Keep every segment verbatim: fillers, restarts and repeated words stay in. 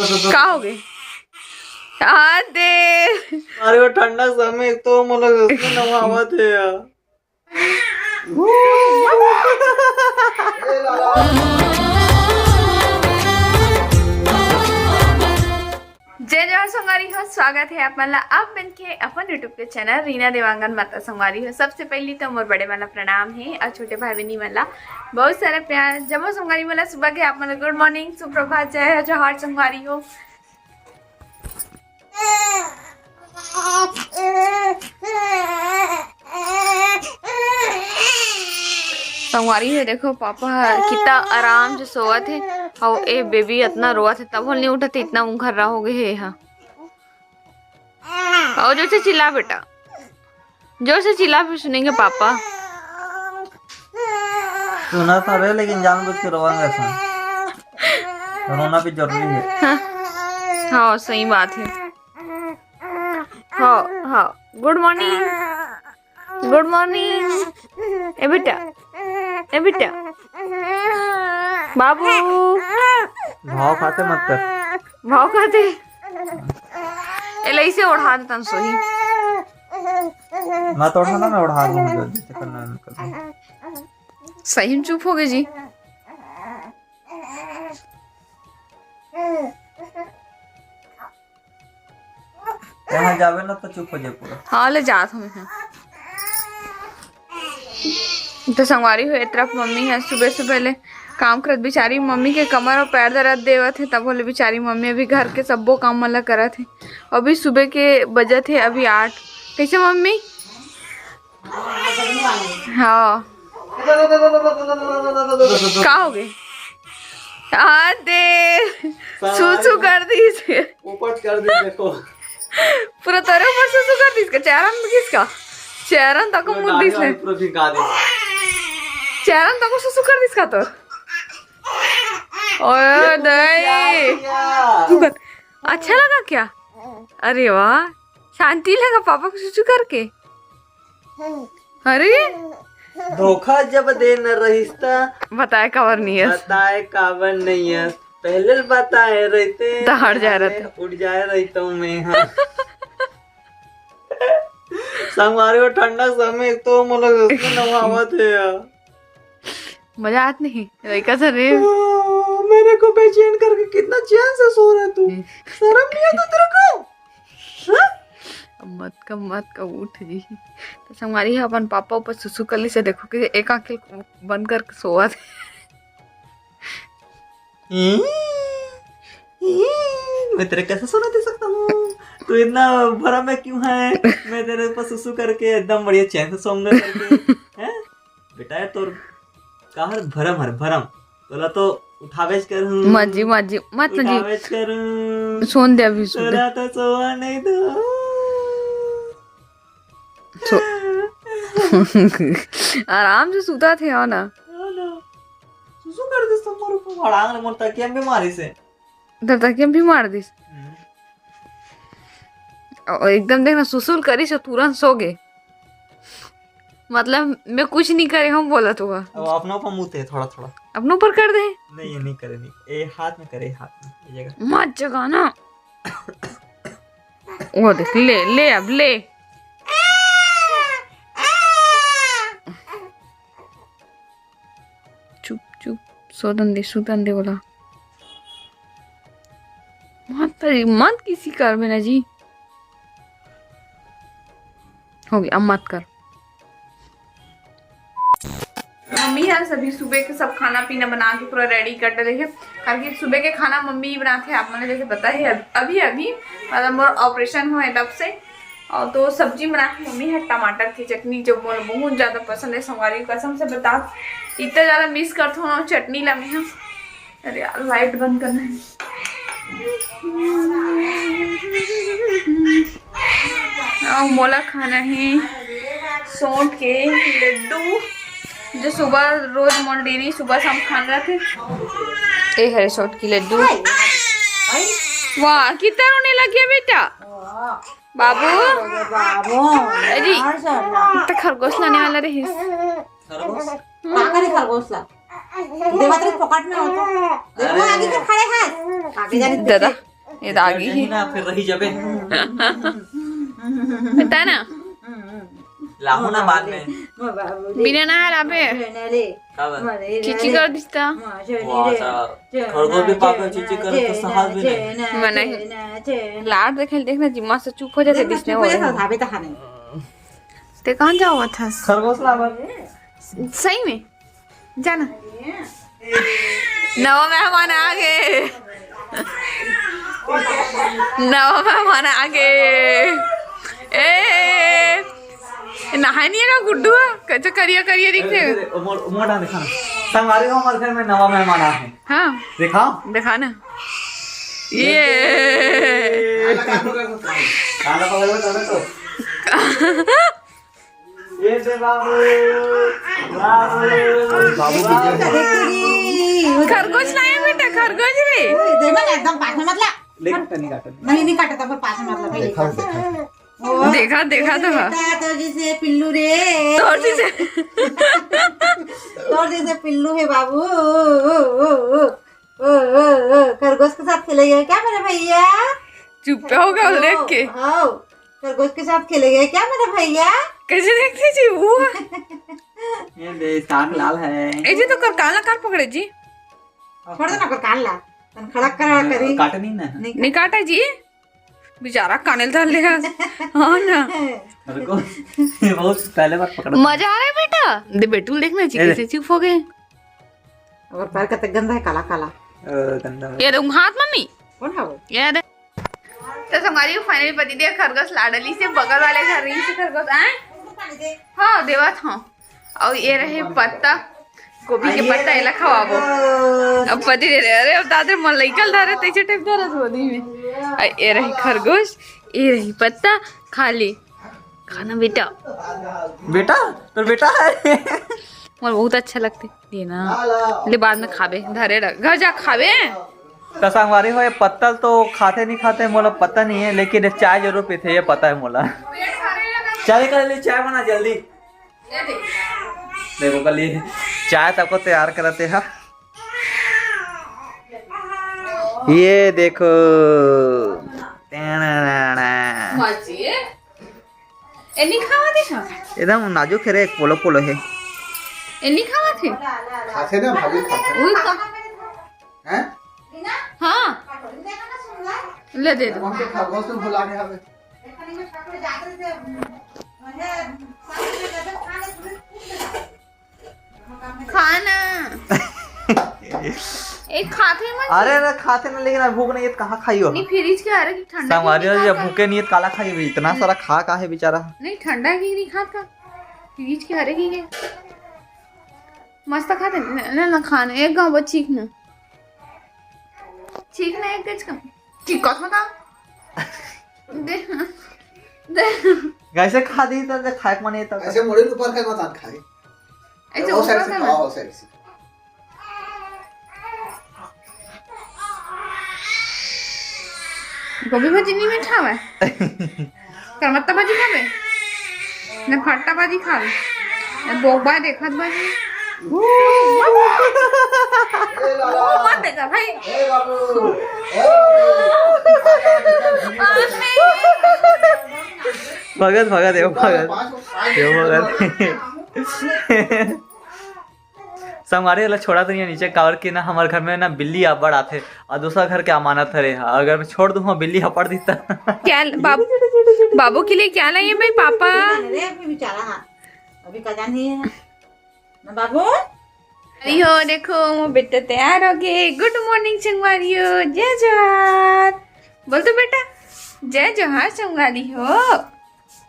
का हो गए? हाँ दे। अरे वो ठंडा समय, एक तो मोला उसमें नवा आवत है यार। जय जोहार संगवारी हो, स्वागत है आप मन ला आप मन के अपन YouTube के चैनल रीना देवांगन माता। संगवारी हो, सबसे पहली तो मोर बड़े मन ला प्रणाम है और छोटे भाई बहनी मन ला बहुत सारा प्यार। जम्मो संगवारी मन ला सुबह के आप मन ला गुड मॉर्निंग, सुप्रभात, जय जोहार संगवारी हो। संगवारी हो, देखो पापा ह कितना आराम से सोवत हे, अउ ए बेबी इतना रोवत हे, तब नहीं उठत हे, इतना उंघर्रा हो गए हे हा। और जोर से चिल्ला बेटा, जोर से चिल्ला, फिर सुनेंगे पापा। सुना था रे, लेकिन जानबूझ के रोवांगे ऐसा। रोना भी जरूरी है। हाँ, हाँ, सही बात है। हाँ, हाँ। गुड मॉर्निंग, गुड मॉर्निंग। ए बेटा, ए बेटा, बाबू। भाव खाते मत कर। भाव खाते। एला इसे ओढ़ा देतन सोही। मत ओढ़ा ना, मैं ओढ़ा दूँ, जल्दी से करना है, निकल। सही में चुप हो गए जी। यहाँ जावे ना तो चुप हो जाए पूरा। हाँ, ले जात हूँ मैं। तो संगवारी हो, ए तरफ मम्मी है, सुबह सुबह ले काम करत, बेचारी मम्मी के कमर और पैर दर्द देवत है, तब बोले बेचारी मम्मी अभी घर के सब्बो काम मन ला करत है। अभी सुबह के बजत है अभी आठ। कैसे मम्मी? हाँ। का हो गए? आ दे, सुसु कर दीस। ऊपर कर दे, देखो। पूरा तोरे ऊपर सुसु कर दीस का? चेहरा में किसका? चेहरा तक पूरा मुंह दीस दाढ़ी ले। वाली पूरा भिंगा दे। चेहरा तक सुसु कर दीस का तोर? ओए दे। क्या किया? अच्छा लगा क्या? अरे वाह, शांति लगा पापा को सुसु करके। अरे धोखा जब देना रहिस त बताए काबर नहीं है। बताए काबर नहीं है। पहले बताए रहते तो हट जाए रहते। उठ जाए रहता हूँ मैं। हाँ। संगवारी हो, ठंडा समय, एक तो मोला उसमें नवा आवत है यार। मजा आत नहीं लड़का से रे। ओ, मेरे को बेचैन करके कितना चैन से सो रहा तू। शर्म नहीं आता तेरे को? हाँ? अब मत का, मत का उठ जी। तो संगवारी है, अपन पापा ऊपर सुसु कर ली से, देखो कि एक आंख बंद करके सोवत हे। हम्म, हम्म, मैं तेरे कैसे सोना दे सकता हूँ? तू इतना भरा में क्यों है? मैं तेरे ऊपर सुसु करके एकदम बढ़िया चैन से सोऊंगा करके। हैं? बेटा, ये तोर का हर भरम, हर भरम। तोला तो उठावेच कर हूँ। मत जी, मत जी, मत जी। उठावेच कर हूँ। सोन दे अभी, सोन दे। तोला तो सोवा नहीं दो। सो-, आराम से सुता थे, हो ना? हो ना। सुसु कर दे सब मोर ऊपर, हड़ांग ले मोर तकिया में मारी से। तो तकिया भी मार दिस। हम्म। और एकदम देखना, सुसुल करी से तुरंत सो गए। मतलब, मैं कुछ नहीं करे हूँ, बोला तो हुआ। अब अपनों पर मुँह ते थोड़ा थोड़ा। अपनों पर कर दे। नहीं, ये नहीं करे, नहीं। ए, हाथ में करे, हाथ में, ये जगह। मत जगाना। वो देख, ले, ले, अब ले। चुप, चुप, सोतन दे, सुतन दे बोला। मत, मत किसी कर में ना जी। हो गया, अब मत कर। मम्मी है सभी सुबह के सब खाना पीना बना के पूरा रेडी कर डले है, काबर कि सुबह के खाना मम्मी ही बनाते हैं। आप मैंने जैसे पता है, अब-, अभी, अभी मतलब मोर ऑपरेशन हुआ है तब से। और तो सब्जी बना के मम्मी है, टमाटर की चटनी, जो मोला बहुत ज्यादा पसंद है। संगवारी, कसम से बता, इतना ज्यादा मिस करता हूँ ना चटनी ला मैं। अरे यार, लाइट बंद करना है। और मोला खाना है सोंठ के लड्डू, जो सुबह रोज मोर डेली सुबह शाम खाना रहते। ए हरे सोंठ की लड्डू। वाह, कितना रोने लग गया बेटा। बाबू। बाबू। अरे, तो खरगोश लाने वाला रहिस। खरगोश? काका ने खरगोश ला। देवा तेरे पॉकेट में हो तो। देखो, अरे। आगे के खड़े हैं। आगे जाने दे। दादा। ये दागी ही। ना, फिर रही जबे। पता ना। लाहू ना बाद में। बिना ना हराबे। काबर? चिची कर दिसता। वाह, अच्छा। खरगोश भी पापा चिची करे तो सहाल भी नहीं। मैं नहीं। लाड देखे, देखना जिम्मा से चुप हो जाते, दिसने हो। भाभी तो खाने। ते कहाँ जाओ था? खरगोश लाबर। सही में जाना। नवा मेहमान आ गए। नवा मेहमान आ गए। ए, नहाए नहीं है का गुड्डू? कैसे करिया करिया दिख रहे? मोटा दिखा ना। संगवारी हो, हमारे घर में नवा मेहमान आए हैं। हाँ, दिखाओ। दिखा ना। ये काला पकड़ में तोड़े तो। ये दे बाबू। बाबू। बाबू वीडियो में। खरगोश लाए बेटा, खरगोश रे। देखो ना, एकदम पास में मत ला। लेकिन नहीं काटो। नहीं, नहीं काटता, पर पास में मत ला भाई। देखा देखा ओ, देखा, देखा तो है। बेटा, तो जैसे पिल्लू रे। तोर जैसे। तोर जैसे पिल्लू है बाबू। ओ, ओ, ओ, ओ, ओ, ओ, खरगोश के साथ खेलेगा क्या मेरा भैया? चुप हो गया देख के। हाँ, खरगोश के साथ खेलेगा क्या मेरा भैया? कैसे देखते जी वो? ये दे, साग लाल है। ए जी, तो कर काला कार पकड़े जी। छोड़ देना, कर कान ला। तन खड़ा करा करी। काटनी ना। नहीं नहीं काटा जी, बेचारा काने धर ले। हाँ ना। रुको, ये बहुत पहले बार पकड़ा। मजा आ रहा है बेटा। दे बेटू, देखना जी ए ले। कैसे चुप हो गए। और पैर का तक गंदा है, काला काला। ओ, गंदा। ये दे हाथ मम्मी। कौन है वो? ये दे। तो संगवारी हो, finally पति देव खरगोश लाडली से बगल वाले घर रही से खरगोश आए। हाँ, देवत हाँ। और ये रहे पत्ता, गोभी के पत्ता, एला खवाबो। अब पति दे रहे, अरे अब दादर मन लइकल धरे, तैसे टाइप धरत गोदी में। आ, ये रही खरगोश, ये रही पत्ता, खा ले खाना बेटा। बेटा, तो बेटा है। मोर बहुत अच्छा लगते। ये ना, ले बाद में खाबे, धरे रख, घर जा खाबे। तो संगवारी हो, ये पत्तल तो खाते नहीं खाते, मोला पता नहीं है, लेकिन ये चाय जरूर पीते, ये पता है मोला। चाय कर ले, चाय बना जल्दी। देखो, कल ये चाय तको तैयार करते हैं। ये देखो, टेणाणाणा। मजे। ए नहीं खावा दे का? एकदम नाजुक है रे, पोलो पोलो है। ए नहीं खावा थे? खाते ना भाभी, खाते। उई का? हैं? हाँ। ले दे दो। हम तो खरगोश में भुला गया हमें। खाना। ए खाते मत। अरे, अरे, खाते ना, लेकिन अब भूख नहीं है तो कहाँ खाई हो? नहीं, फ्रिज के हरे की ठंडा संगवारी की हो, नहीं जब खाता। भूखे नहीं है तो काला खाई भी, इतना सारा खा का है बेचारा। नहीं, ठंडा की नहीं खात का? फ्रिज के हरे की है। मस्त खाते ना, ना, ना खाना, एक गाँव बस चीख ना। चीख ना एक गज का। चीख कौन का? दे, दे। कैसे खा दी तो खाए मन ये तो। ऐसे मुड़े ऊपर का मत खाए। ऐसे वो साइड ऊपर से का खाओ, ना। वो साइड से। गोभी भाजी नहीं मीठा हुआ है। करमत्ता भाजी खाबे? ने फट्टा भाजी खाबे? ने बोबा देखत भाजी? मत देखा भाई। भगत, भगत, एगो भगत। एगो भगत। संगवारी वाला छोड़ा तो नहीं है नीचे, काबर के ना हमारे घर में ना बिल्ली अब्बड़ आथे और दूसरा घर के अमानत हरे। अगर मैं छोड़ दूँ, बिल्ली हपड़ देता। क्या बाबू, बाबू के लिए क्या लाइए भाई पापा? अरे अभी बेचारा, हाँ, अभी का जानी है ना बाबू। अरे हो देखो, वो बेटा तैयार हो गए। गुड मॉर्निंग संगवारी हो, जय जोहार। बोल तो बेटा, जय जोहार संगवारी हो।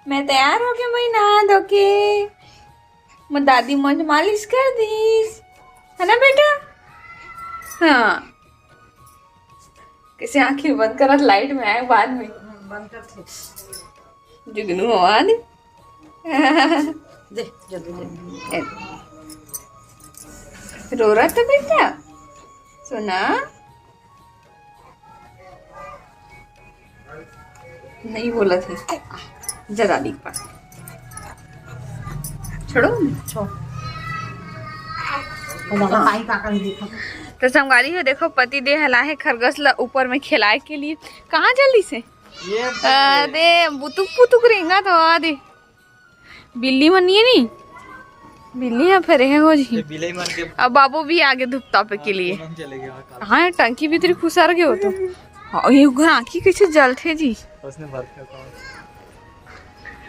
मैं तैयार हो गया, मैं नहा धो के। मैं दादी मन मालिश कर दीस, है ना बेटा? हाँ। कैसे आंखें बंद करत लाइट में आए बाद में। बंद कर थे। जुगनू आवाज। दे, जल्दी दे। रो रहा था बेटा, सुना। नहीं बोला था। जरा दी पर छोड़ो। छो। वो बाबा पाई काका ने देखा। तो संगवारी हो, देखो, पति देव ह लाए हे खरगोश ला ऊपर में खेलाए के लिए। कहाँ चल दिस हे? अरे, बुतुक बुतुक रेंगत हे। बिल्ली मन नहीं है नी, बिल्ली ह फेर हे हो जी। अब बाबू भी आगे धूप तापे के लिए। हाँ, टंकी भीतरी खुसर गे हो तो। हाँ, ये ओकर आँखी कैसे जलथे जी।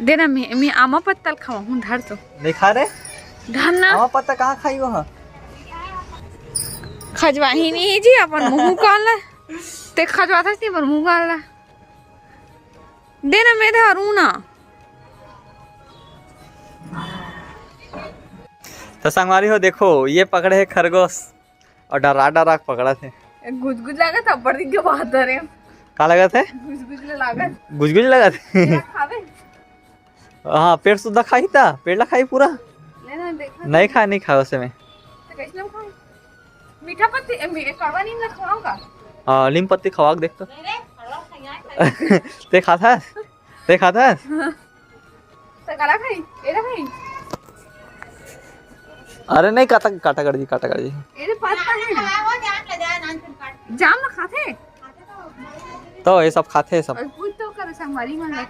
देना, मैं, मैं आमा पत्ता ल खवाहूँ, धर तो। नहीं खा रहे? धर ना। आमा पत्ता कहाँ खाई वो? खजवाही नहीं जी, अपन मुँह काला। ते खजवाथस नहीं, अपन मुँह काला। देना, मैं धरू ना। तो संगवारी हो, देखो, ये पकड़े हे खरगोश और डरा डरा के पकड़त हे। गुजगुज लागत हे, अब्बड़ दिन के बाद धरे। का लागत हे? गुजगुज ले लागत। गुजगुज लागत हे? हाँ, पेड़ सुद्धा खाही ता, पेड़ ला खाही पूरा। नहीं खा, नहीं खा उसे में। तो कैसे हम खाए? मीठा पत्ती, ए, मी-, कड़वा नीम ला खवाओ का? हाँ, नीम पत्ती खवा के देख तो। ते खाथस? ते खाथस? तो कला खाई, एला खाई। अरे नहीं, काटा, काटा कर जी, काटा कर जी। एरे पत्ता है ना। जाम ना खाथे। तो ये सब खाथे सब। और पूछ तो कर संगवारी मन ला।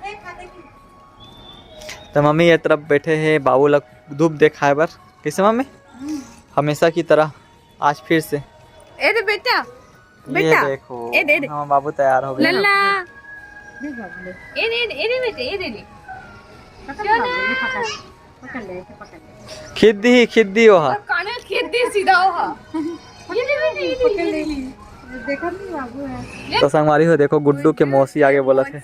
तो मम्मी ये तरफ बैठे हे बाबू ला धूप देखाए बर। कैसे मम्मी? हमेशा की तरह आज फिर से। ए दे बेटा, ये बेटा, देखो, ए दे, ए दे। हाँ, बाबू तैयार हो गए। लल्ला। ए दे, ए दे बेटे, ए दे दे। खिद्दी, खिद्दी वो हा। काने खिद्दी सीधा वो हा। ये दे बेटे, ये दे, ये दे। तो संगवारी हो, देखो, गुड्डू के मौसी आगे बोलथे।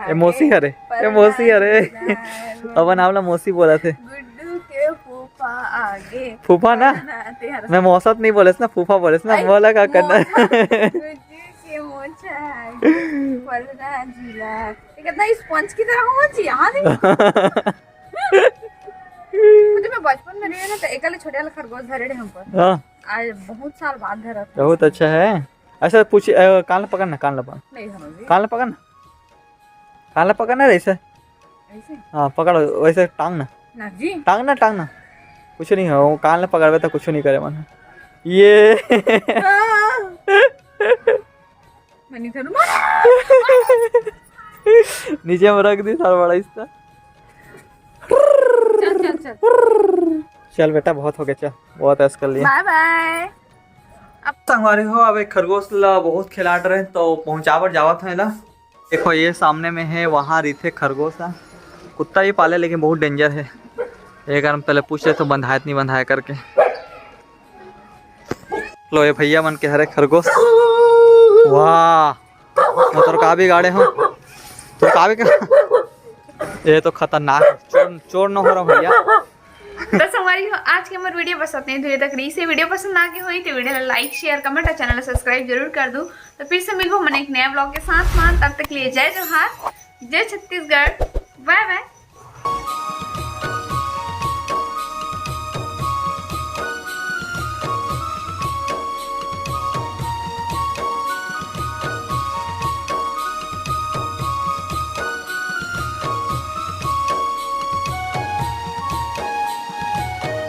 ए मौसी हरे, ए मौसी हरे। अपन आप ला मौसी बोलथे। गुड्डू के फूफा आगे। फूफा ना? मैं मौसा तो नहीं बोलेस ना, फूफा बोलेस ना, मोला का करना? गुड्डू के मोछा आगे, फलना जिला। ये कितना स्पंज की तरह हो जी, हाँ जी। मुझे, मैं बचपन में रहे ना, तो एकले छोटे वाला खरगोश धरे रहे हमको। हाँ। आज बहुत साल बाद धरा था। बहुत अच्छा है। ऐसा पूछ, अ, कान ला पकड़ ना, कान ला पकड़। नहीं समझ। कान ला पकड़ ना। कान ला पकड़ ना, ऐसे। ऐसे? हाँ, पकड़, वैसे टांग ना। ना जी। टांग ना, टांग ना। कुछ नहीं हो, वो कान ला पकड़बे तो कुछ नहीं करे मन। ये। हाँ। मैं नहीं धरूँ। नीचे में रख दी, सारा बड़ा हिस्सा। चल, चल, चल। चल बेटा, बहुत हो गया, चल, बहुत ऐश कर लिया। Bye bye। अब संगवारी हो, अब एक खरगोश ला बहुत खिलाट रहे, तो पहुंचावर जावत है ला। देखो, ये सामने में है, वहाँ रहिथे खरगोश हा। कुत्ता ही पाले, लेकिन बहुत danger है। एक बार पहले पूछ ले तो बंधाए तो नहीं बंधाए करके। लो, ये भैया मन के हरे खरगोश। वाह, मैं तोर का बिगाड़े हो? तोर का बिगा-, ये तो खतरनाक चोर, चोर न हो रहा भैया। तो संगवारी हो, आज के हमर video बस अतने दूर तक रही से। Video पसंद आ गई होई तो video ला like, share, comment और channel ला subscribe जरूर कर दो। तो फिर से मिलबो हमन एक नया vlog के साथ मान, तब तक के लिए जय जोहार, जय छत्तीसगढ़, bye bye।